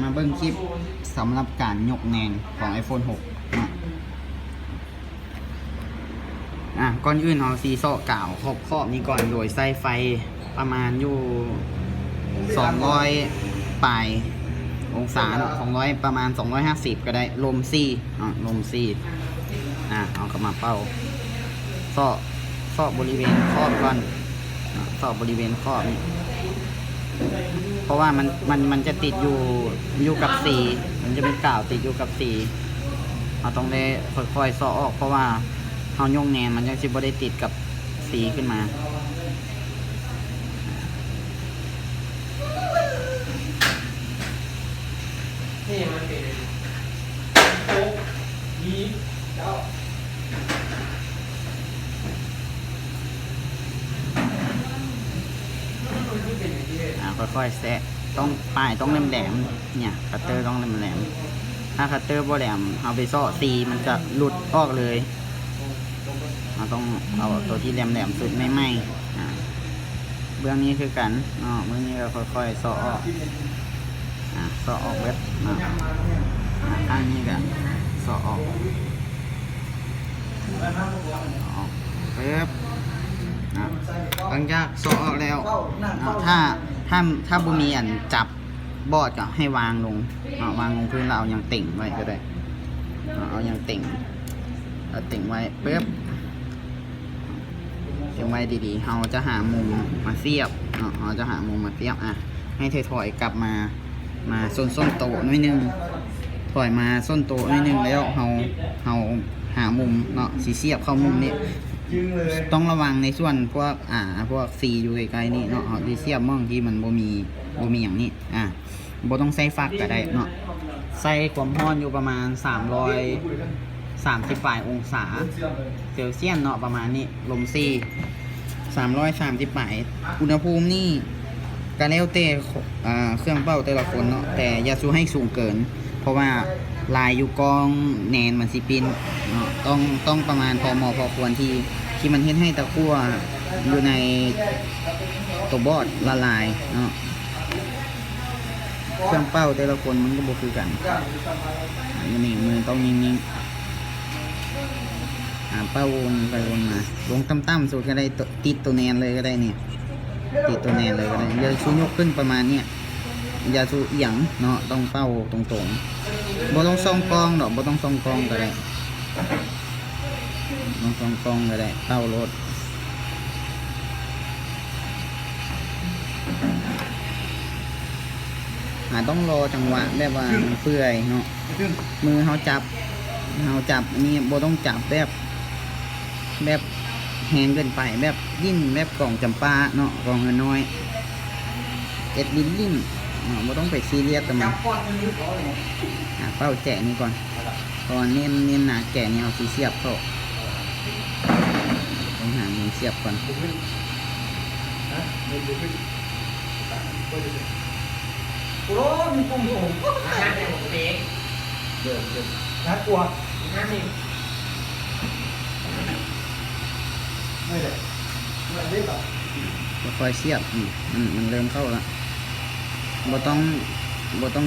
ມາເບິ່ງຄລິບສຳລັບການຍົກແໜ່ງຂອງ iPhone ຫົກເນາະ. ອ່າ ກ່ອນອື່ນເຮົາຊິເຊາະກາວຂອບໆນີ້ກ່ອນ ໂດຍໃຊ້ໄຟປະມານຢູ່ສອງຮ້ອຍປາຍອົງສາເນາະ, ສອງຮ້ອຍ ປະມານສອງຮ້ອຍຫ້າສິບກໍໄດ້, ລົມສີ່ເນາະ, ລົມສີ່. ອ່າ ເຮົາກໍມາເປົ່າ ເຊາະ ເຊາະບໍລິເວນຂອບກ່ອນເນາະ, ເຊາະບໍລິເວນຂອບນີ້ ເພາະວ່າມັນ ມັນ ມັນຈະຕິດຢູ່ ຢູ່ກັບສີ, ມັນຈະມີກາວຕິດຢູ່ກັບສີ. ເຮົາຕ້ອງໄດ້ຄ່ອຍໆເຊາະອອກ ເພາະວ່າເຮົາຍົກແໜ່ງ ມັນຈັ່ງຊິບໍ່ໄດ້ຕິດກັບສີຂຶ້ນມາ. ນີ້ມັນເປັນໂຄກ ອ່າ ຄ່ອຍໆແຊະ, ຕ້ອງ ປາຍຕ້ອງແຫຼມໆ ເນີ້ຍ ຄັດເຕີຕ້ອງແຫຼມໆ. ຖ້າຄັດເຕີບໍ່ແຫຼມ ເຮົາໄປເຊາະສີ ມັນຈະຫຼຸດອອກເລີຍ. ເຮົາຕ້ອງເອົາຕົວທີ່ແຫຼມໆສຸດໃໝ່ໆ. ອ່າ ເບື້ອງນີ້ຄືກັນເນາະ, ເບື້ອງນີ້ກໍຄ່ອຍໆເຊາະອອກ. ອ່າ ເຊາະອອກເບິດເນາະ, ຂ້າງນີ້ກໍເຊາະອອກ. ອອກປຶບ ອ່າ ຫຼັງຈາກເຊາະອອກແລ້ວ ອ່າ ຖ້າ ຖ້າ ຖ້າບໍ່ມີອັນຈັບ ບອດກໍໃຫ້ວາງລົງເນາະ, ວາງລົງພື້ນແລ້ວເອົາຫຍັງເຕັງໄວ້ກໍໄດ້ເນາະ, ເອົາຫຍັງເຕັງ ເອົາເຕັງໄວ້ປຶບ ເຕັງໄວ້ດີໆ. ເຮົາຈະຫາມຸມມາສຽບເນາະ, ເຮົາຈະຫາມຸມມາສຽບ. ອ່ະ ໃຫ້ຖອຍໆກັບມາ ມາສົ້ນໆໂຕະໜ້ອຍໜຶ່ງ, ຖອຍມາສົ້ນໂຕະໜ້ອຍໜຶ່ງແລ້ວ ເຮົາ ເຮົາຫາມຸມເນາະ, ຊິສຽບເຂົ້າມຸມນີ້. ຕ້ອງລະວັງໃນສ່ວນພວກ ອ່າ ພວກສີຢູ່ໃກ້ໆນີ້ເນາະ, ເຮົາຊິສຽບໝ່ອງທີ່ມັນບໍ່ມີ ບໍ່ມີຫຍັງນີ້. ອ່າ ບໍ່ຕ້ອງໃຊ້ຝັກກໍໄດ້ເນາະ, ໃຊ້ຄວາມຮ້ອນຢູ່ປະມານສາມຮ້ອຍສາມສິບປາຍອົງສາເຊລຊຽສເນາະ, ປະມານນີ້ ລົມສີ່ ສາມຮ້ອຍສາມສິບປາຍ. ອຸນຫະພູມນີ້ກໍແລ້ວແຕ່ ອ່າ ເຄື່ອງເປົ່າແຕ່ລະຄົນເນາະ, ແຕ່ຢ່າສູ່ໃຫ້ສູງເກີນ ເພາະວ່າລາຍຢູ່ກ້ອງແໜ່ງມັນຊິປິ່ນເນາະ, ຕ້ອງ ຕ້ອງປະມານພໍເໝາະພໍຄວນ ທີ່ ທີ່ມັນເຮັດໃຫ້ຕະກົ່ວຢູ່ໃນຕົວບອດລະລາຍເນາະ. ເຄື່ອງເປົ່າແຕ່ລະຄົນມັນກໍບໍ່ຄືກັນ. ອັນນີ້ມືຕ້ອງນິ່ງໆ ອ່າ ເປົ່າວົນໄປວົນມາ, ລົງຕ່ຳໆສຸດກໍໄດ້, ໂຕ ຕິດໂຕແໜ່ງເລີຍກໍໄດ້ນີ້, ຕິດໂຕແໜ່ງເລີຍກໍໄດ້. ຢ່າສູ່ຍົກຂຶ້ນປະມານນີ້, ຢ່າສູ່ອຽງເນາະ, ຕ້ອງເປົ່າຕົງໆ. ບໍ່ຕ້ອງສ່ອງກ້ອງດອກ, ບໍ່ຕ້ອງສ່ອງກ້ອງກໍໄດ້. ບໍ່ຕ້ອງສ່ອງກ້ອງກໍໄດ້, ເປົ່າໂລດ. ອ່າ ຕ້ອງລໍຈັງຫວະແບບວ່າມັນເປື່ອຍເນາະ, ມືເຮົາຈັບ ເຮົາຈັບອັນນີ້ ບໍ່ຕ້ອງຈັບແບບ ແບບແຮງເກີນໄປ, ແບບດີ້ນແບບກອງຈຳປາເນາະ, ກອງນ້ອຍໆ ເຮັດຫຼິ້ນໆເນາະ, ບໍ່ຕ້ອງໄປຊີຣຽສກັບມັນ. ອ່າ ເປົ່າແຈະນີ້ກ່ອນ. ເພາະວ່າເນັ້ນ ເນັ້ນໜ້າແກະນີ້ ເຮົາຊິສຽບເຂົ້າ, ຕ້ອງຫາມຸມສຽບກ່ອນ. ໂອ້ໂຫ ມີປຸ້ມໂອງ ໜ້າກລັວ. ຄ່ອຍໆສຽບ, ອືມ ມັນ ມັນເລີ່ມເຂົ້າລະ. ບໍ່ຕ້ອງ ບໍ່ຕ້ອງ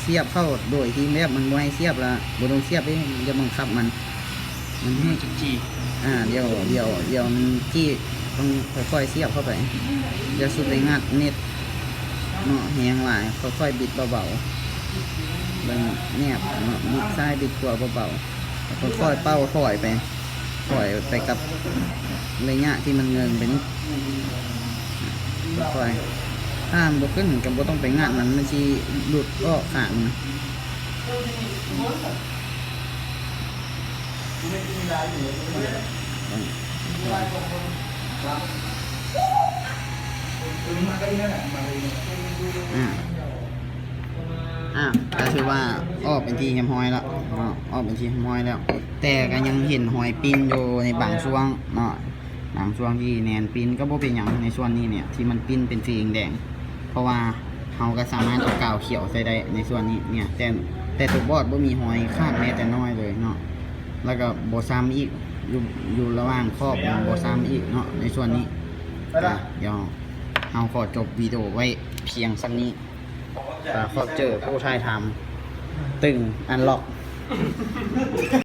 ສຽບເຂົ້າໂດຍທີ່ແບບມັນບໍ່ໃຫ້ສຽບລະ, ບໍ່ຕ້ອງສຽບເດ້, ຢ່າບັງຄັບມັນ. ມັນໃຫ້ ມັນຈະຈີ້ ອ່າ ດຽວ ດຽວ ດຽວມັນຈີ້, ຕ້ອງຄ່ອຍໆສຽບເຂົ້າໄປ. ຢ່າສຸດໄປງັດເນັດເນາະ, ແຮງຫຼາຍ. ຄ່ອຍໆບິດເບົາໆ, ເບິ່ງແນບເນາະ, ບິດຊ້າຍບິດຂວາເບົາໆ, ຄ່ອຍໆເປົ່າຖອຍໄປ. ປ່ອຍໄປກັບໄລຍະທີ່ມັນເງິ່ງໄປນີ້ ຄ່ອຍ. ຖ້າມັນບໍ່ຂຶ້ນກໍບໍ່ຕ້ອງໄປງັດມັນ, ມັນຊິຫຼຸດອອກຂ້າງ. ອາ ອ່າ ກໍຖືວ່າອອກເປັນທີ່ຮຽບຮ້ອຍແລ້ວເນາະ, ອອກເປັນທີ່ຮຽບຮ້ອຍແລ້ວ, ແຕ່ກໍຍັງເຫັນຮອຍປິ່ນຢູ່ໃນບາງຊ່ວງເນາະ, ບາງຊ່ວງທີ່ແໜ່ງປິ່ນກໍບໍ່ເປັນຫຍັງ. ໃນສ່ວນນີ້ເນຍ ທີ່ມັນປິ່ນເປັນສີແດງໆ ເພາະວ່າເຮົາກໍສາມາດເອົາກາວຂຽວໃສ່ໄດ້ໃນສ່ວນນີ້ເນຍ, ແຕ່ ແຕ່ຕົວບອດບໍ່ມີຮອຍຂາດແມ້ແຕ່ນ້ອຍເລີຍເນາະ, ແລ້ວກໍບໍ່ຊ້ຳອີກ, ຢູ່ ຢູ່ລະຫວ່າງຂອບມັນບໍ່ຊ້ຳອີກເນາະ ໃນສ່ວນນີ້. ອ່າ ດຽວເຮົາຂໍຈົບວິດີໂອໄວ້ພຽງສ່ຳນີ້. ອ່າ ພອບເຈີຜູ້ຖ່າຍທຳ ຕຶງ ອັນລັອກ